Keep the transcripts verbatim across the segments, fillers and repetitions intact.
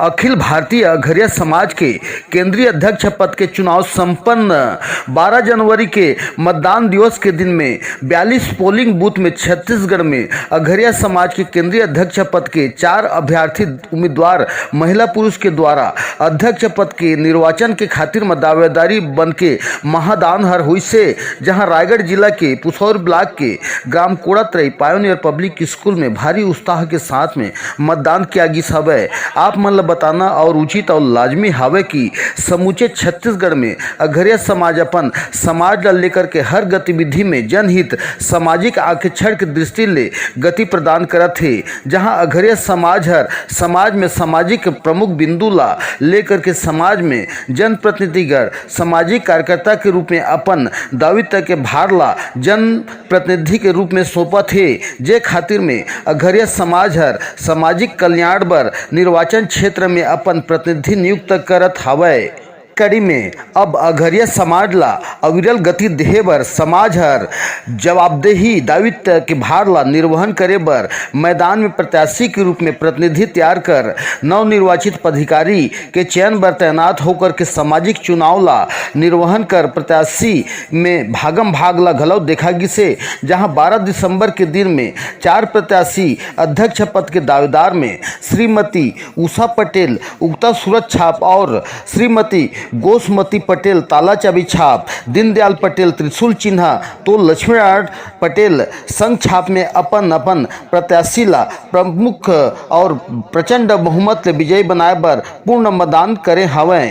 अखिल भारतीय अघरिया समाज के केंद्रीय अध्यक्ष पद के चुनाव संपन्न। बारह जनवरी के मतदान दिवस के दिन में बयालीस पोलिंग बूथ में छत्तीसगढ़ में अघरिया समाज के केंद्रीय अध्यक्ष पद के चार अभ्यर्थी उम्मीदवार महिला पुरुष के द्वारा अध्यक्ष पद के निर्वाचन के खातिर म दावेदारी बन के महादान हर होइसे, जहां रायगढ़ जिला के पुसौर ब्लॉक के ग्राम कोड़ातरई पायोनियर पब्लिक स्कूल में भारी उत्साह के साथ में मतदान किया गिस हवय। आप मन ल बताना और उचित और लाजमी हवय कि समूचे छत्तीसगढ़ में अघरिया समाज अपन समाज ल लेकर के हर गतिविधि में जनहित, सामाजिक आरक्षण के दृष्टि ले गति प्रदान करत हे, जहां अघरिया समाज हर समाज में सामाजिक प्रमुख बिंदु ला लेकर के समाज में जनप्रतिनिधिगण सामाजिक कार्यकर्ता के रूप में अपन दायित्व के भार ला जनप्रतिनिधि के रूप में सौंपत हे, जे खातिर में अघरिया समाज हर सामाजिक कल्याण बर निर्वाचन क्षेत्र में अपन प्रतिनिधि नियुक्त करत हावय। कड़ी में अब अघरिया समाज ला अविरल गति देहे बर समाज हर जवाबदेही दायित्व के भार ला निर्वहन करे बर मैदान में प्रत्याशी के रूप में प्रतिनिधि तैयार कर नवनिर्वाचित पदाधिकारी के चयन बर तैनात होकर के सामाजिक चुनाव ला निर्वहन कर प्रत्याशी में भागम भाग ला घलो देखा गिसे, जहां बारह दिसंबर के दिन में चार प्रत्याशी अध्यक्ष पद के दावेदार में श्रीमती उषा पटेल उगता सूरज छाप और श्रीमती गोसमती पटेल ताला चाबी छाप, दीनदयाल पटेल त्रिशूल चिन्ह तो लक्ष्मीनारायण पटेल संघ छाप में अपन अपन प्रत्याशी ला प्रमुख और प्रचंड बहुमत ले विजयी बनाए बर पूर्ण मतदान करे हवय।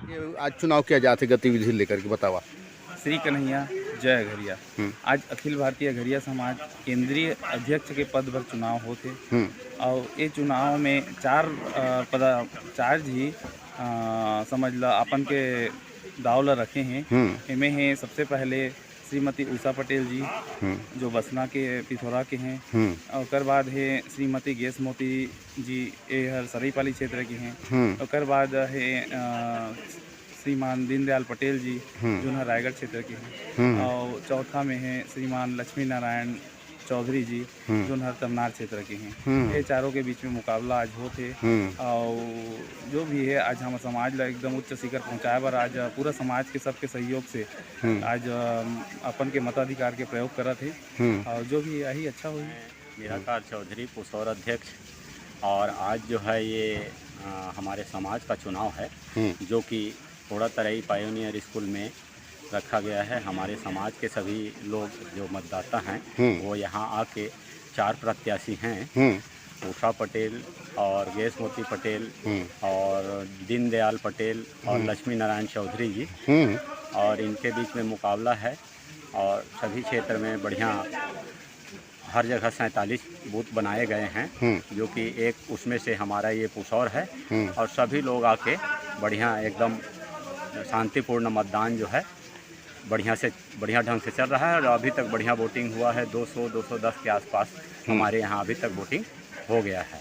ये आज चुनाव किया जात हे, गतिविधि लेकर के बतावा। श्री कन्हैया जय अघरिया। हम्म। आज अखिल भारतीय अघरिया समाज केंद्रीय अध्यक्ष के पद बर चुनाव होत हे। हम्म। और ये चुनाव में चार, अ, पदा-, चार झी, अ, समझ ला अपन के दाव ला रखे हैं। हम्म। एमे हे सबसे पहले श्रीमती उषा पटेल जी, हम्म। जो बसना के पिथौरा के हैं। हम्म। ओकर बाद हे श्रीमती गेसमती जी, ए हर सरईपाली क्षेत्र के हैं। हम्म। ओकर बाद हे, अ, श्रीमान दीनदयाल पटेल जी, हम्म। जोन हर रायगढ़ क्षेत्र के हैं। हम्म। और चौथा में हे श्रीमान लक्ष्मी नारायण चौधरी जी, हम्म। जोन हर तमनार क्षेत्र के हैं। हम्म। ये चारों के बीच में मुकाबला आज होत हे। हम्म। और जो भी है, आज हम समाज ला एकदम उच्च शिखर पहुंचाए बर आज पूरा समाज के सबके सहयोग से हम्म। आज, अम, अपन के मताधिकार के प्रयोग करत हे। हम्म। और जो भी आही, अच्छा होही। निराकार चौधरी, पुसौर अध्यक्ष। और आज जो है ये, अ, हमारे समाज का चुनाव है, हम्म। जो कि कोड़ा तरई पायोनियर स्कूल में रखा गया है। हमारे समाज के सभी लोग जो मतदाता हैं, हम्म। वो यहाँ आके चार प्रत्याशी हैं, हम्म। उषा पटेल और गेसमती पटेल हम्म। और दीनदयाल पटेल और हम्म। लक्ष्मी नारायण चौधरी जी। हम्म। और इनके बीच में मुकाबला है और सभी क्षेत्र में बढ़िया, हर जगह सैंतालीस बूथ बनाए गए हैं, हम्म। जो कि एक उसमें से हमारा ये पुसौर है। हम्म। और सभी लोग आके बढ़िया एकदम शांतिपूर्ण मतदान जो है बढ़िया से, बढ़िया ढंग से चल रहा है और अभी तक बढ़िया वोटिंग हुआ है। दो सौ, दो सौ दस के आसपास हम्म। हमारे यहाँ अभी तक वोटिंग हो गया है।